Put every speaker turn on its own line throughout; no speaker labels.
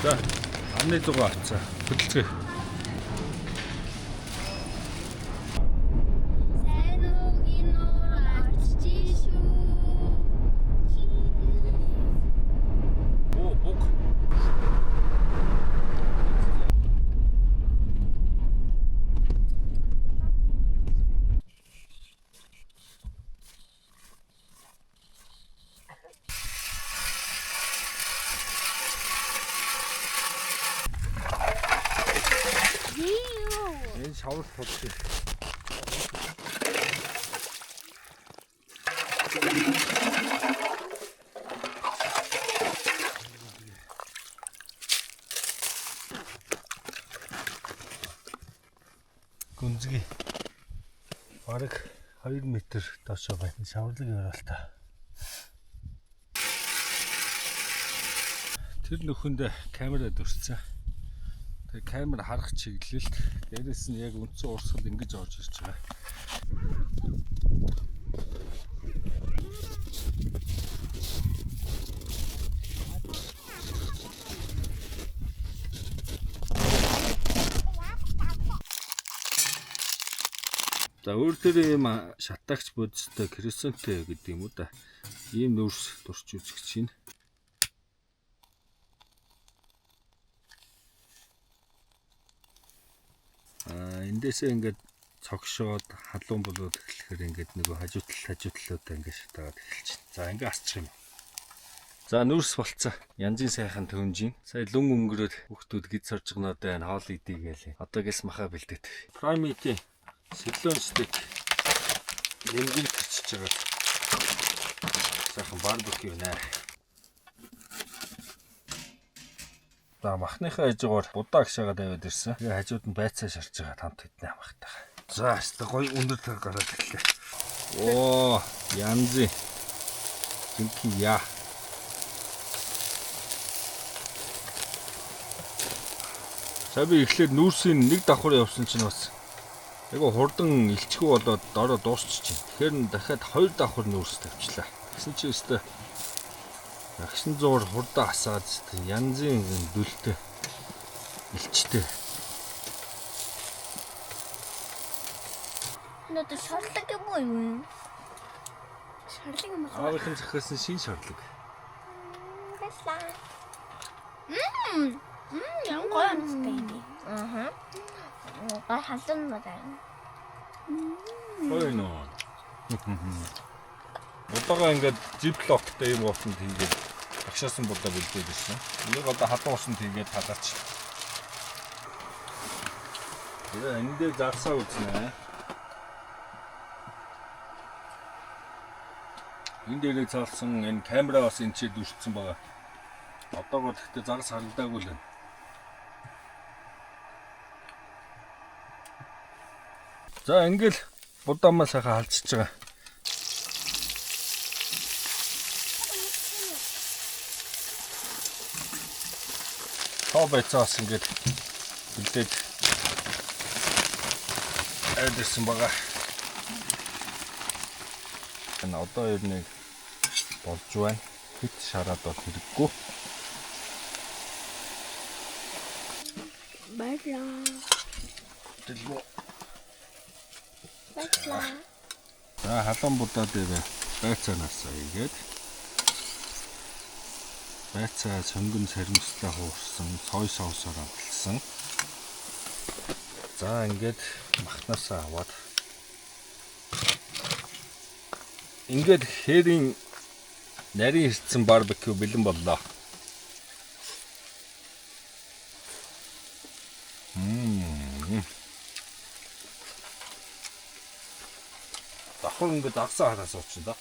За, амны зугаа авцаа. Хөдөлцгөө.
Сайн уу гинөр арчиж шүү.
Оо, буг.
Юу?
Энэ шавар тулчих. Гүнзгий. Бараг 2 м доошоо байна. Шаварлаг ёроолтой. Тэр нөхөндөө камера дүрсэн. Тэгээ камер харах чиглэлд дээрэс нь яг үндсэн урсгал ингэж орж ирж байгаа. За өөр дээр ийм шатаагч бодистой кресонтэй гэдэг юм уу да. Ийм нүүрс турч үзэх чинь. Аа эндээсээ ингээд цогшоод халуун болоод эхлэхээр ингээд нөгөө хажуу талуудаа ингээд шатаагаад эхэлж байна. За ингээд асчих юм. За нүүрс болцсон. Янзын сайхан төвнжин. Сая лүн өнгөрөөд хүүхдүүд гид сорж гноод байна. Хоол идэ гээл. Одоо гэс маха бэлдээд. Primate сэлүүн стейк нэмгэн төрчиж байгаа. Сайхан барбекю нэ. За махныхаа хажуугаар будаа агшаагаад аваад ирсэн. Тэгээ хажууд нь байцаа шарж байгаа тамт хэднэ амхтай. За өстө гоё өндөр таг гараад ирлээ. Оо, янзын. Жинхэнэ яа. За би эхлээд нүүрсийн нэг давхар явсан чинь бас айгу хурдан илчгүй болоод доороо дуусчих чинь. Тэгэхээр нь дахиад хоёр давхар нүүрс тавьчлаа. Тэгсэн чинь өстө агшин зуур хурдан асаад өстө янзын дүлтэй илчтэй.
Надад шорлог юм уу юу? Шорлог юм уу?
Аавынхын зохиосон шин шорлог.
Баярлалаа. Мм. Мм, ямар гоё амттай юм бэ? Аа. Гай халуун байна.
Гоё нөө. Удаага ингээд зиплоктой юм уусанд хийгээд агшаасан будаа бэлдээд ирсэн. Энийг одоо халуун усанд хийгээд халаач. Тэгээ энэ дээр загсаа үзнэ. Энэ дээрээ цаалсан энэ камера бас энэ чид үрцсэн байгаа. Одоогоор гэхдээ загас харагдаагүй л байна. За ингээл будаамаа сайхан халчиж байгаа. Тоо байцаас ингээд бэлдээд айдэрсэн байгаа. Энэ одоо ер нь болж байна. Хит шараад бол хэрэггүй.
Баярлалаа.
Дэлгүү.
Баярлалаа.
За халуун будаа дээр байцаанаас ийгээд байцаа сонгон саримслаа хуурсан, сой соусоор амталсан. За ингээд махнаасаа аваад ингээд хээрийн нарийн хэрцэн барбекю бэлэн боллоо. Мм. Давхар ингээд агсаа хараа суучин да.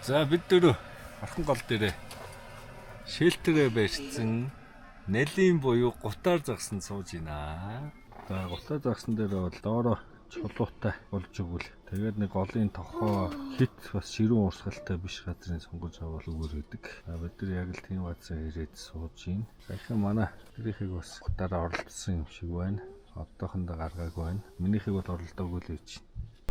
За бид дөрөв архан гол дээрээ шелтерээ барьсан налийн буюу гутаар загсан сууж байна. За гутаар загсан дээр бол доороо Чулуутай болж өгвөл тэгээд нэг голын тохоо хит бас ширүүн урсгалтай биш газрын сонгож авал зүгээр гэдэг. А бид нар яг л тийм газар ирээд сууж байна. Саяхан манай гэрийнхийг бас гутаараа оролцсон юм шиг байна. Одоохондоо гаргаагүй байна. Минийхийг бол оролдоогүй л гэж.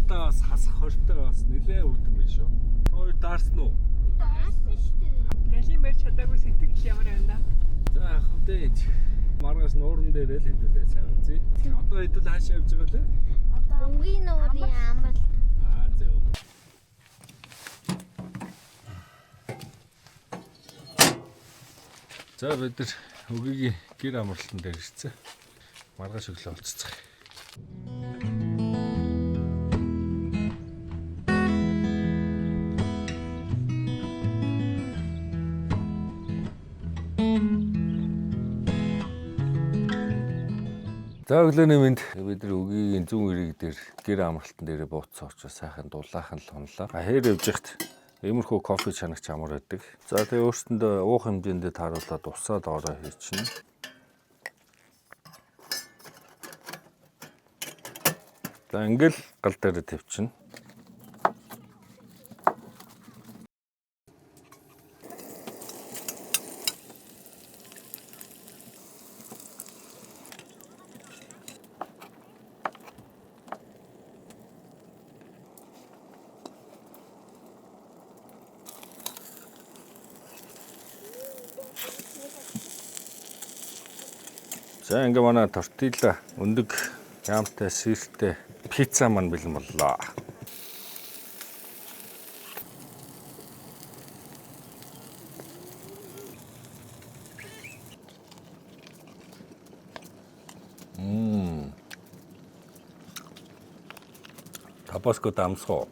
Одоо бас хасах хортой бас нэлээ үүдэн байна шүү. Хоёр даарсан уу?
Даасан шүү дээ.
Галийн барьж чадаагүй сэтгэл ямар байна?
За яах вэ? Маргааш нууран дээрээ л хэдүүлээ сайн үзье. Одоо хэдүүл хаашаа явж байгаа лээ?
Одоо өнгийн нуурын амралт.
Аа зөв. За бид нар өгийн гэр амралтан дээр ирсэн. Маргааш өглөө уулзцгаая. За өглөөний мэнд бид нар өгийн зүүн эрэг дээр гэр амралтан дээрээ бууцсан учраас сайхан дулаахан л хонлоо. А хээр явж яхад иймэрхүү кофе чанагч амар байдаг. За тэгээ өөрсөндөө уух хэмжээндээ тааруулаад усаа доороо хийчихнэ. За ингээл гал дээрээ тавьчихна. За ингээ манай тортилла өндөг ямтай сиртэй пицца маань бэлэн боллоо. Мм. Табаско дамсгоо.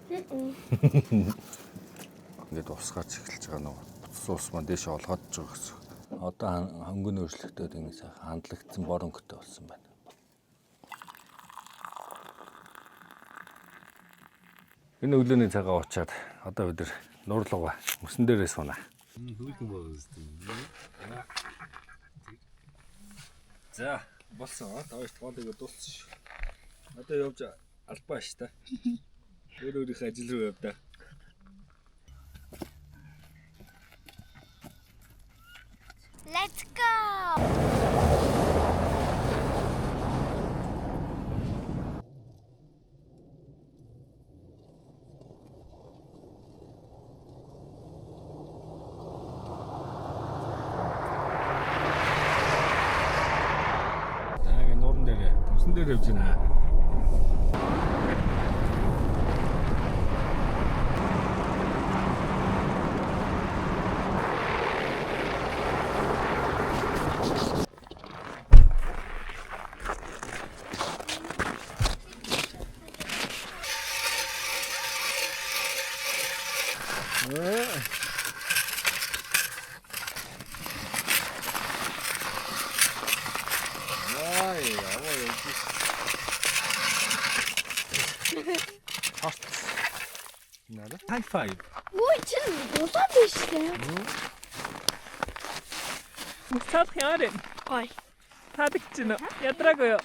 Ингээд усгаач эхэлж байгаа нөгөө буцсан ус маань дээшээ олгоодж байгаа гэсэн. Одоо хөнгөн өөрчлөгдөд ингэ сайхан хандлагдсан бор өнгөтэй болсон байна. Энэ өглөөний цагаа уучаад одоо бид нар нуурлууга мөсөн дээрээ сууна. Хөвлөн боос. За болсон. Та хоёрт хоолыг дууссан шүү. Одоо явж албаа ш та. Өөр өөрийнхөө ажил руу явдаа.
Let's go.
За ингээ нууран дээр мөсөн дээр явж байна. Аа яваа явж. Торт. Нара. High five.
Үгүй чин улаан биш дээ.
Мөс цаадах ямар юм?
Гой.
Таадагч нь ядраагүй юу?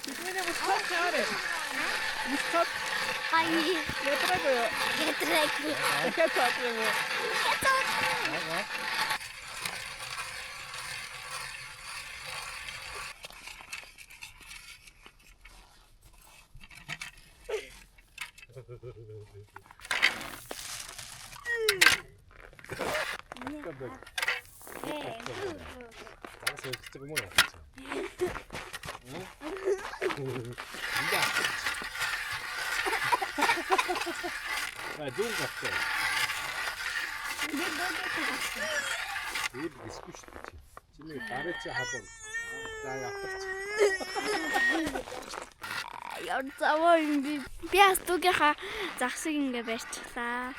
Бидний мөс цаадах ямар юм? Мөс цаадах
Гой.
ядраагүй юу?
Ядраагүй.
Дахиад цаадах юм уу?
Загас өгч байгаа юм уу? А зүүн гартай. Үл гисгүй шүү дээ. Чиний дараа чи халуун. За ятарч.
Яа заваа юм би. Би бас дүүгийнхаа загсыг ингээ барьчихлаа.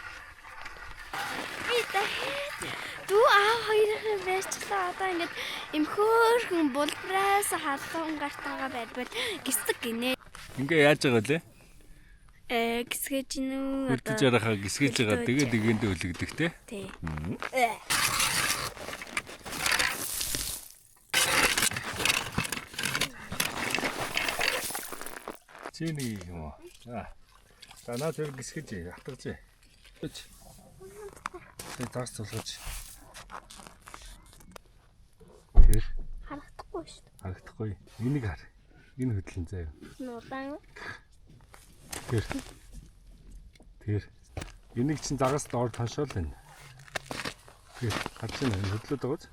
Би дахиад дүү аав хоёрын барьчихлаа. Одоо ингээд им хөөхөн булбраас халуун гартаагаа барьбал гисдэг гинэ.
Ингээ яаж байгаа лээ?
Э гисгэж гинүү
Хөлдөж ярахаа гисгэж байгаа. Тэгээд нэгэндээ хөлөгдөх те.
Тий.
Чи нэг юм уу? За. За наа тэр гисгэж хатгаж. Тэг загас цулгаж. Тэр
Харагдахгүй шүү дээ.
харагдахгүй. Энийг хар. Энэ хөдлөн заяа.
Нудаан.
Тэр. Тэр. Энийг чинь загас доор тоншоол байна. Тэр гарч ийн энэ хөдлөд байгаа биз?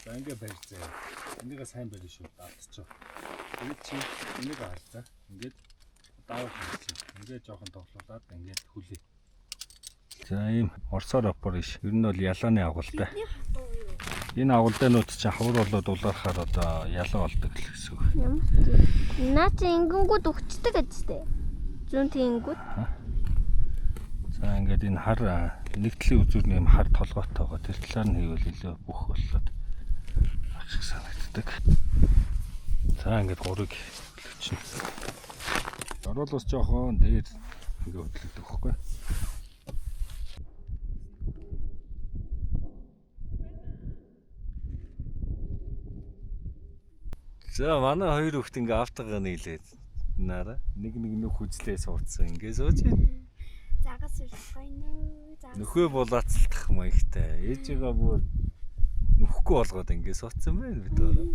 За ингээ барь заяа. Энийгээ сайн барь шүү. Алдчих. Тэгээд чи энийг хар за. Ингээд даавар хийчих. Ингээд жоохон тоглуулад ингээд хүлээ. За ийм орсоор опор иш. Ер нь бол ялааны агуултай.
Бидний хатуу юу?
Энэ агуулдаанууд чинь хавар болоод улаархаар одоо ялаа болдог л гэсэн үг.
Ямар ч. Наа чи ингэнгүүд өгчдөг гэж тээ. Зүүн тэнгүүд.
За ингээд энэ хар нэг талын үзүүр нь юм хар толгойтойгоо тэр талаар нь хийвэл илүү бүх боллоод ах шиг санагддаг. За ингээд гурыг хөдлөчнө. Орол бас жоохон дээр ингээд хөдлөгдөх байхгүй. За манай хоёр хүүхэд ингээ автагаа нийлээд нараа нэг нэг нүх үзлээ суудсан ингээ сууж байна.
Загас ирэх нөө. Загас.
Нөхөө булаацалтах маягтай. Ээжигээ бүр нүхгүй болгоод ингэ суудсан байна бид өөрөө.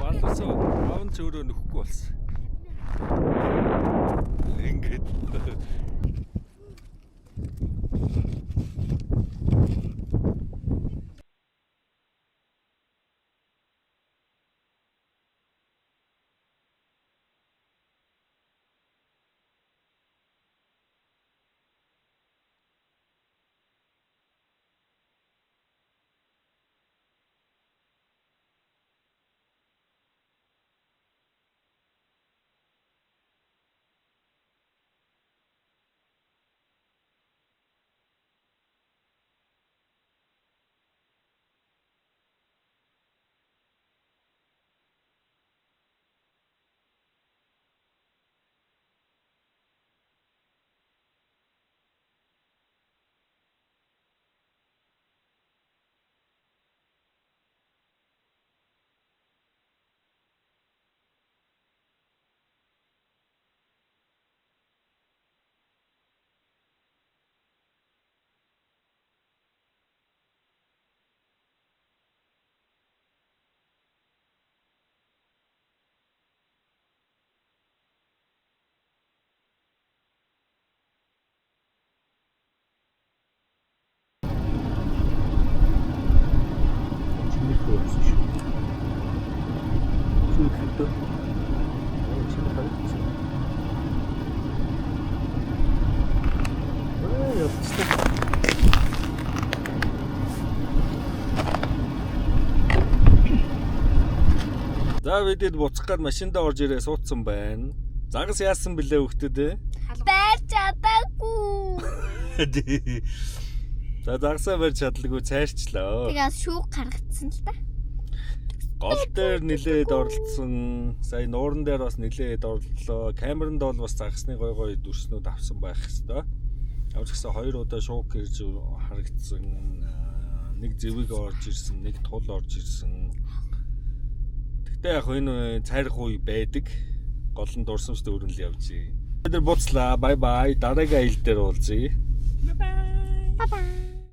Баларсан аав нь ч өөрөө нүхгүй болсон. Ингээд. Чинийхөө явсан шүү. Чи хөдөө. Чи харагдсан. Ээ явчихсан. За бидэд буцах гад машиндаа орж ирээ суудсан байна. Загас яасан бэлээ хөхтөд ээ?
Барьж чадаагүй.
За загасаа барьж чадлагүй цайрчлаа.
Тэгээ шүүг гаргацсан л та.
Гол дээр нилээд оролцсон. Сая нууран дээр бас нилээд орлоо. Камеранд бол бас загасны гой гой дүрснүүд авсан байх хэвээр. Ямар ч гэсэн хоёр удаа шуук ирж харагдсан. Нэг зэвэг орж ирсэн, нэг тул орж ирсэн. Тэгтээ яг энэ цайрах үе байдаг. Гол нь дурсамж дүүрэн л явж. Бид нар буцлаа. Бай бай. Дараагийн аялал дээр уулзъя.
Bye bye.